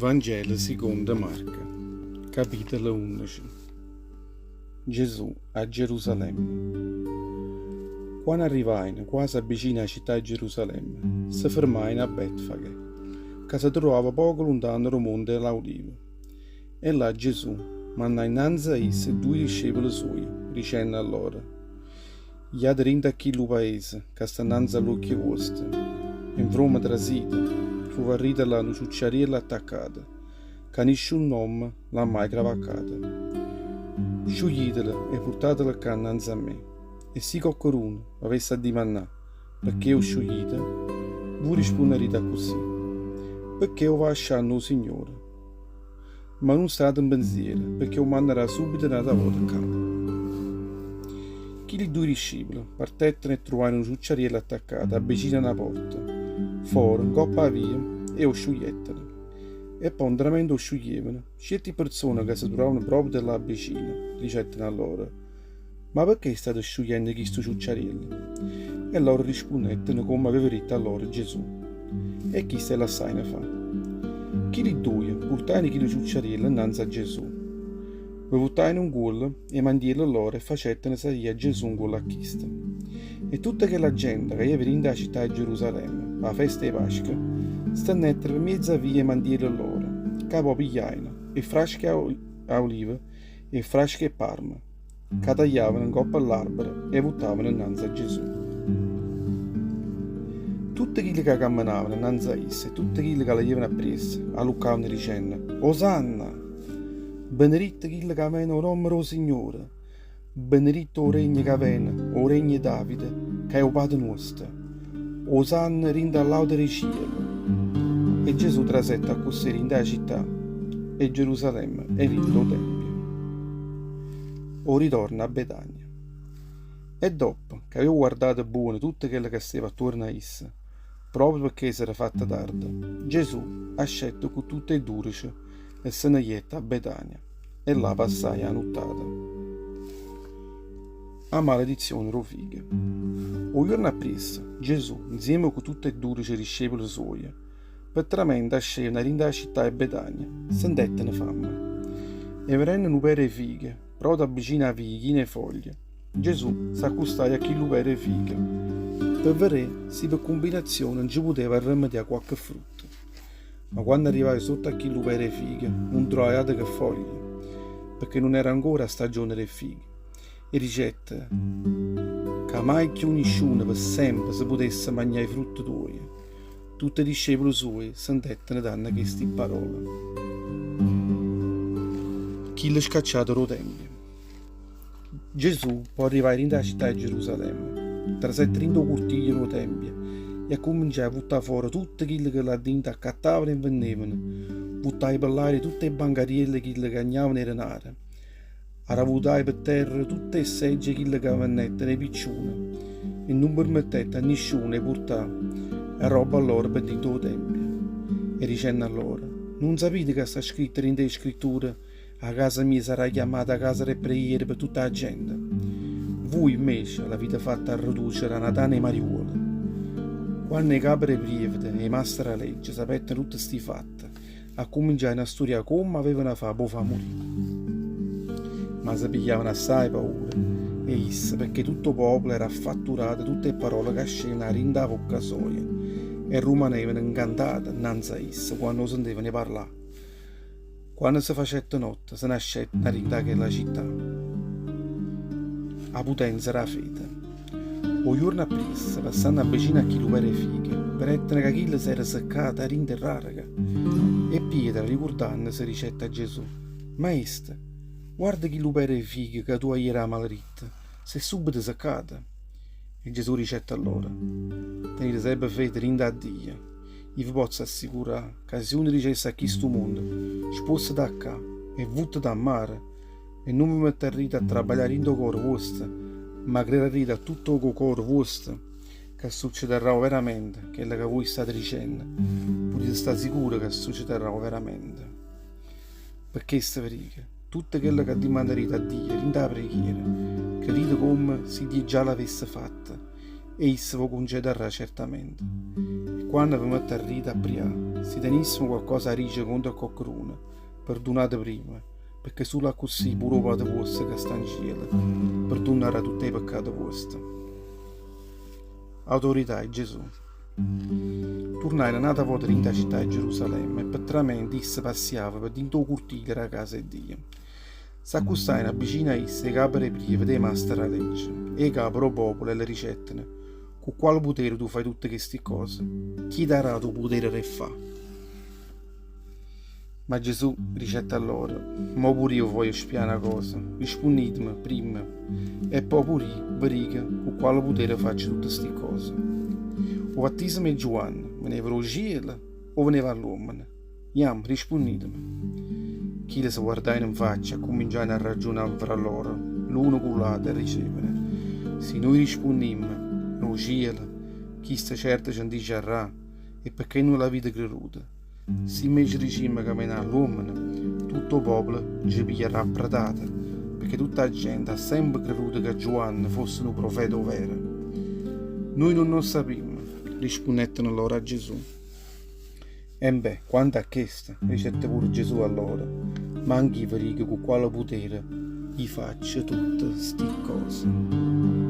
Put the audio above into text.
Vangelo sicondo Marco, capitolo 11. Gesù a Gerusalemme. Quanno arrivaino quase vicino 'a città 'e Gerusalemme, se fermaino a Betfage, ca se truvava poco luntano d' 'o Monte 'e l'Aulive. E là Gesù mannaje 'nnanze a isso duje discepole suoje, dicenno a loro, Jate dint' a chillu paese ca sta 'nnanze a ll'uocchie vuoste, e 'nfromme trasite, truvarrite là nu ciucciariello attaccato, ca nisciun'ommo l'ha maje cravaccato. Sciuglitelo e purtatelo ccà 'nnanze a me. E si coccheduno v'avesse addimannà pecché 'o sciuglite, vuje rispunnarite accussì, Pecché 'o va ascianno 'o Signore. Ma nun state 'mpenziero, pecché 'o mannerà subito n'ata vota ccà. Chilli duje discipule partettero e truvajeno nu ciucciariello attaccato abbecino a na porta, fore, 'ncopp' 'a via, e 'o sciugliettero. E po' 'ntramente 'o sciuglievano, cierti perzone ca se truvavano proprio llà vicino, dicettero a loro, Ma pecché state sciuglienno chistu ciucciariello? E loro rispunnettero comme aveva ditto a loro Gesù. E chiste 'e lassajeno fa'. Chilli duje purtajeno chillu ciucciariello 'nnanze a Gesù. Ve vuttajeno 'ncuollo 'e mantielle loro e facettero saglì a Gesù 'ncuollo a chisto. E tutta chella gente ca jeva dint' 'a città 'e Gerusalemme p' 'a festa 'e Pasca, stennettero pe' mmiez' 'a via 'e mantielle loro, ca po' pigliajeno 'e frasche 'aulive e 'e frasche 'e parma, ca tagliavano 'ncopp' a ll'arbere e 'e vuttavano 'nnanze a Gesù. Tutte chille ca cammenavano 'nnanze a isso e tutte chille ca le jevano appriesso alluccavano dicenno, Osanna! Beneritto chillo ca vene 'o nomme d' 'o Signore! Beneritto 'o regno ca vene, 'o regno 'e Davide, ca è 'o pate nuosto! Osanna dint' a ll'aute d' 'e ciele! E Gesù trasette accussì dint' 'a città 'e Gerusalemme e dint' 'o tempio. O ritorno a Betania. E doppo ch'aveva guardato buono tutto chello ca steva attuorno a isso, proprio pecché s'era fatto tarde, Gesù ascette cu tutt' 'e dudece e se ne jette a Betania e là passaje 'a nuttata. A maledizione d' 'o fico. O juorno appriesso, Gesù, 'nzieme cu tutt' 'e dudece discepole suoje, Pe tramente ascevano 'a dint' 'a città 'e Betania, sentetteno famme. E vedenno nu pere 'e fiche, proprio avvicino 'a via, chino 'e foglie, Gesù s'accustaje a chillu pere 'e fiche, pe veré si pe cumbinazione nce puteva arremmedià quacche frutto. Ma quanno arrivaje sotto a chillu pere 'e fiche, nun truvaje ato che foglie, pecché nun era ancora 'a stagione d' 'e fiche. E dicette, Ca maje cchiù nisciuno pe sempe se putesse magnà 'e frutte tuoje. Tutt' 'e discepule suoje sentetteno tanno chesti pparole. Chillo scacciato d' 'o tempio. Gesù po' arrivaje dint' 'a città 'e Gerusalemme, trasette dint' 'o curtiglio d' 'o tempio e accumminciaje a vuttà fora tutte chille che là dinto accattavano e vennevano, vuttaje pe ll'aria tutt' 'e bancarielle 'e chille ca cagnavano 'e denare, Arravutaje pe terra tutt' 'e ssegge 'e chille ca vennetteno 'e picciune e nun permettette a nisciuno 'e purtà 'a rrobba lloro pe dint' 'o tempio. E dicenno a lloro, Nun sapite ca sta scritto dint' 'e Scritture, 'A casa mia sarrà chiammata casa d' 'e preghiere pe tutta 'a gente? Vuje invece l'avite fatta arreducere a na tana 'e mariuole. Quanno 'e cape d' 'e prievete e 'e maste d' 'a legge sapetteno tutte sti fatte, Accumminciajeno a sturià comme avevano 'a fà p' 'o fà murì. Ma se pigliavano assaje paura 'e isso pecché tutto 'o popolo era affatturato 'e tutte 'e parole ca ascevano 'a dint' 'a vocca soja e rummanevano 'ncantate 'nnanze a isso quanno 'o sentevano 'e parlà. Quanno se facette notte se n'ascetteno 'a dint' 'a chella città. 'a putenza d' 'a fede. 'O juorno appriesso, passanno avvicino a chillu pere 'e fiche, vedetteno ca chillo s'era seccato 'a dint' 'e ràreche. E Pietro, arricurdannose, dicette a Gesù, Maestro, guarda chillu pere 'e fiche ca tu aiere 'a maleditto, s'è subito seccato. E Gesù dicette a loro, Tenite sempe fede dint' a Dio. Io ve pozzo assicurà ca si uno dicesse a chistu monte, Spuòstete 'a ccà e vùttete a mare, E nun ve mettarrite a trabaglià dint' 'o core vuosto, ma crerarrite a tutto 'o core vuosto ca succedarrà overamente chello ca vuje state dicenno, putite stà sicure ca succedarrà overamente. Pe chesto ve dico, tutto chello ca addimandarrite a Dio dint' 'a preghiera, credite comme si Dio già l'avesse fatto, e isso v'o concedarrà certamente. E quanno ve mettarrite a prià. Si tenissemo quaccosa 'a dicere contro a coccheduno, perdunate primma, pecché sulo accussì pure 'o Pate vuosto ca sta 'ncielo perdunarrà tutte 'e peccate vuoste. Autorità 'e Gesù. Turnaje n'ata vota dint' 'a città 'e Gerusalemme e pe tramente isso passiava pe dint' 'o curtiglio d' 'a casa 'e Dio, s'accustajeno vicino a isso 'e cape d' 'e prievete e 'e maste d' 'a legge e 'e cape d' 'o popolo e le dicetteno, Cu quale putere tu fai tutte chesti ccose? Chi t'ha dato 'o putere d' 'e ffà? Ma Gesù dicette a loro, Mo pur'io ve voglio spià na cosa, rispunniteme primma e po' pur'io ve dico cu quale putere faccio tutte sti ccose. O vattisemo 'e Giuanne veneva d' 'o cielo o veneva 'a ll'uommene? Jammo, rispunniteme. Chille se guardajeno 'nfaccia e accumminciajeno a raggiunà nfra loro, l'uno cu ll'ato e dicevano, Si nuje rispunnimmo, D' 'o cielo, chisto certo ce diciarrà, E pecché nun l'avite creduto? Si invece dicimmo ca vene 'a ll'uommene, tutto 'o popolo nce pigliarrà a pretate, pecché tutta 'a gente ha sempe creduto ca Giuanne fosse nu profeta overo. Nuje nun 'o ssapimmo, rispunnetteno loro a Gesù. Embè, quanto a chesto, dicette pure Gesù a loro, manch'io ve dico cu quale putere i' faccio tutte sti ccose.